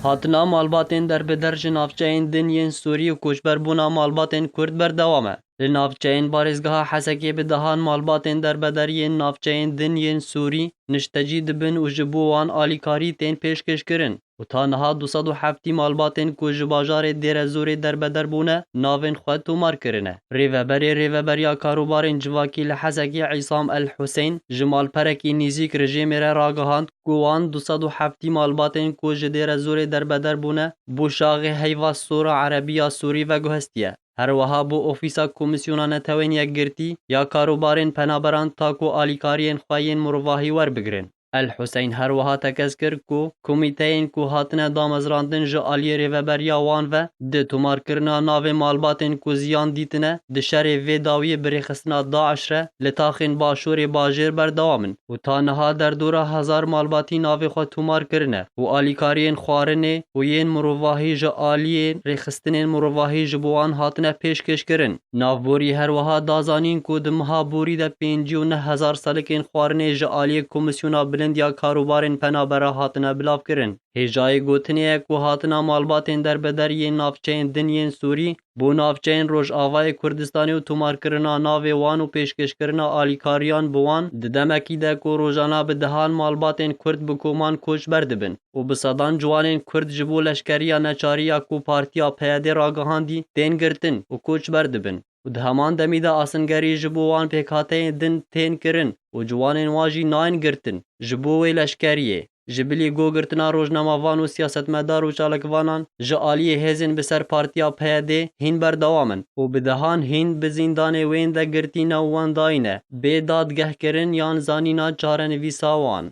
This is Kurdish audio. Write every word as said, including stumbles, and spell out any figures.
Hatina malbatên derbeder ji navçeyên din yên Sûrî û koçberbûna malbatên Kurd berdewam e. Li navçeyên parêzgeha Hesekê bi dehan malbatên derbeder yên navçeyên din yên Sûrî niştecî dibin û ji bo wan alîkarî tên pêşkêşkirin û ta niha du sed û heftî malbatên ku ji bajarê Dêrezorê derbeder bûne, navên xwe tomar kirine. Rêveberê Rêveberiya Karûbarên Civakî li Hesekê Îsam El Huseyn ji malperekî nîzîk rejîmê re ragihand ku wan du sed û heftî malbatên ku ji Dêrezorê derbeder bûne, bo şaxê Heyva Sora Erebiya Sûrî veguhestiye. Her wiha bo Ofîsa Komîsyona Netewên Yekgirtî ya Karûbarên Penaberan ta ku alîkariyên xwe yên mirovahî werbigirin. El Huseyn her wiha tekez kir ku komîteyên ku hatine damezrandin ji aliyê rêveberiya wan ve di tomarkirina navê malbatên ku ziyan dîtine di şerê vê dawiyê bi rêxistina DAIŞ re li taxên başûrê bajêr berdewam in û ta niha derdora hezar malbatî navê xwe tomar kirine û alîkariyên xwarinê û yên mirovahî ji aliyên rêxistinên mirovahî ji bo wan hatine pêşkêşkirin. Navborî her wiha da zanîn ku di meha borî de pêncî û neh hezar selikên xwarinê ji aliyê Komîsyona Bilind ya Karûbarên Penabera hatine bilavkirin. Hêjayê gotinê ye ku hatina malbatên derbeder yên navçeyên din yên Sûrî bo navçeyên Rojavayê Kurdistanê û tomarkirina navê wan û pêşkêşkirina alîkariyan bi wan di demekî de ku rojana bi dehan malbatên Kurd bi koman koç berdibin û bi sedan ciwanên Kurd ji bo leşkeriya neçarî ya ku partiya P Y D ragihandî tên girtin û koç berdibin û di heman demî de asingerî ji bo wan pêkhateyên din tên kirin û ciwanên wan jî nayên girtin ji bo wê leşkeriyê. Ji bilî gogirtina rojnamevan û siyasetmedar û çalakvanan ji aliyê hêzên bi ser partiya P Y D hîn berdewam in û bi dehan hîn bi zîndanê wên de girtî ne û wendayî ne, bê dadgehkirin yan zanîna çarenivîsa wan.